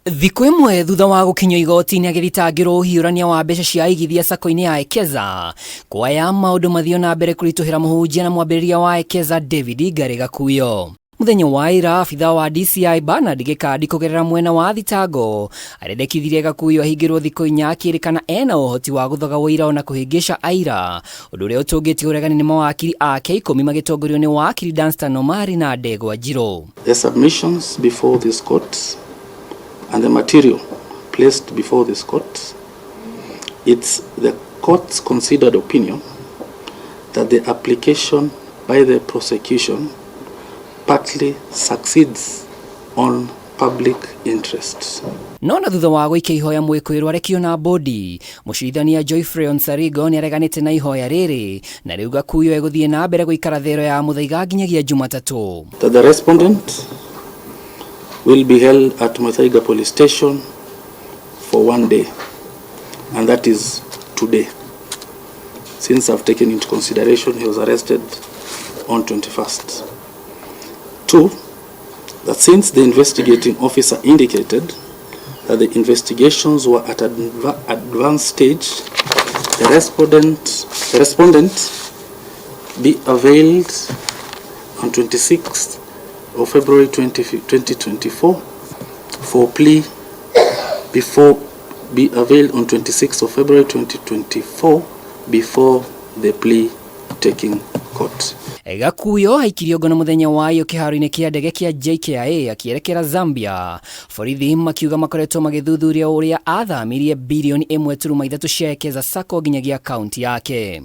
Thikũ ĩmwe thutha wa gũkinyio igoti-inĩ agĩthitangĩrwo ũhiũrania wa mbeca cia aigithia sacco-inĩ ya Ekeza, kwaya maũndũ mathiĩ na mbere kũritũhĩra mũhunjia na mwambĩrĩria wa Ekeza David Ngarĩ Gakuyo. Mũthenya wa ira abitha wa DCI Bernard Gĩkandi kũgerera mwena wa thitango arendekithirie Gakuyo ahingĩrwo thikũ 4 akĩrĩkana ena ũhoti wa gũthoga ũira ona kũhĩngĩca aira, ũndũ ũrĩa ũtũngĩtie ũregani nĩ mawakiri ake 10 magĩtongorio nĩ wakiri Danstan Omari na Ndegwa Njirũ. The submissions before this court and the material placed before this court, it's the court's considered opinion that the application by the prosecution partly succeeds on public interest. No na thutha wa gũikia ihoya mwĩkũĩrwo arekio na bodi, mũcirithania Geoffrey Onsarigo nĩareganĩte na ihoya rĩrĩ na rĩu Gakuyo egũthiĩ na mbere gũikara thero ya Muthaiga nginyagia Jumatatũ. That the respondent will be held at Muthaiga Police Station for 1 day, and that is today. Since I've taken into consideration he was arrested on 21st. 2, that since the investigating officer indicated that the investigations were at an advanced stage, the respondent be availed on 26th of February 2024 for plea before be availed on 26th of February 2024 before the plea taking court. Gakuyo aikirio ngono muthenya wa iyo kiharo-inĩ kĩa ndege kĩa JKIA akĩerekera Zambia. Borithi makiuga makoretwo magĩthuthuria ũrĩa athamirie bilioni ĩmwe turuma ithatũ cia Ekeza Sacco nginyagia akaunti yake.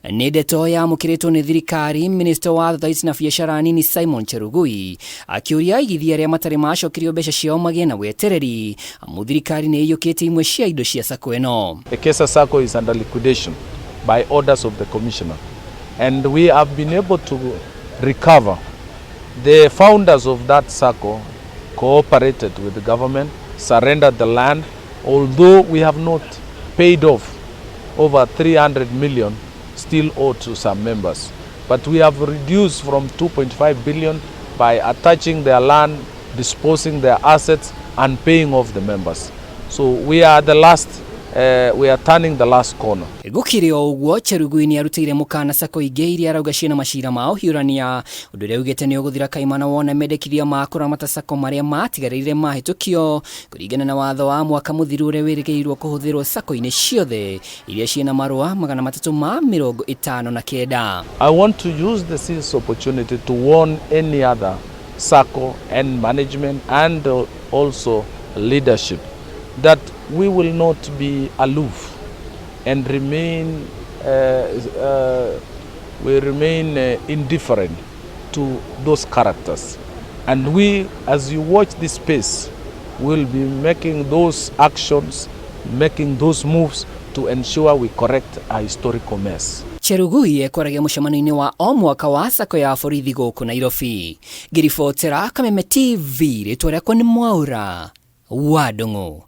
Nĩ ndeto yamũkĩrĩtwo nĩ thirikari, minista wa thothaiti na biacara nini Simon Cherugui akĩũria aigithia arĩa matarĩ macokerio mbeca ciao magĩe na wetereri amu thirikari nĩ ĩiyũkĩtie imwe cia indo cia sacco ĩno. Ekeza Sacco is under liquidation by orders of the commissioner, and we have been able to recover. The founders of that sacco cooperated with the government, surrendered the land, although we have not paid off over 300 million still owed to some members. But we have reduced from 2.5 billion by attaching their land, disposing their assets, and paying off the members. So we are the last, we are turning the last corner. Gũkĩrĩ o ũguo, Cherugui nĩ arutĩire mũkana sacco ingĩ iria arauga ciĩna macira ma ũhiũrania, ũndũ ũrĩa augĩte nĩ ũgũthira kaimana wona mendekithia ma kũramata sacco marĩa matigarĩire mahĩtũkio kũringana na watho wa mwaka mũthiru ũrĩa wĩrĩgĩrĩirwo kũhũthĩrwo sacco-inĩ ciothe iria ciĩna marũa 359. I want to use this opportunity to warn any other sacco and management and also leadership that we will not be aloof and we remain indifferent to those characters. And we, as you watch this space, will be making those actions, making those moves to ensure we correct a historical mess. Cherugui ekwaragia mũcemanio-inĩ wa o mwaka wa sacco ya borithi gũkũ Nairobi. Ngĩribotera Kameme TV, rĩtwa rĩakwa nĩ Mwaũra wa Ndung'u.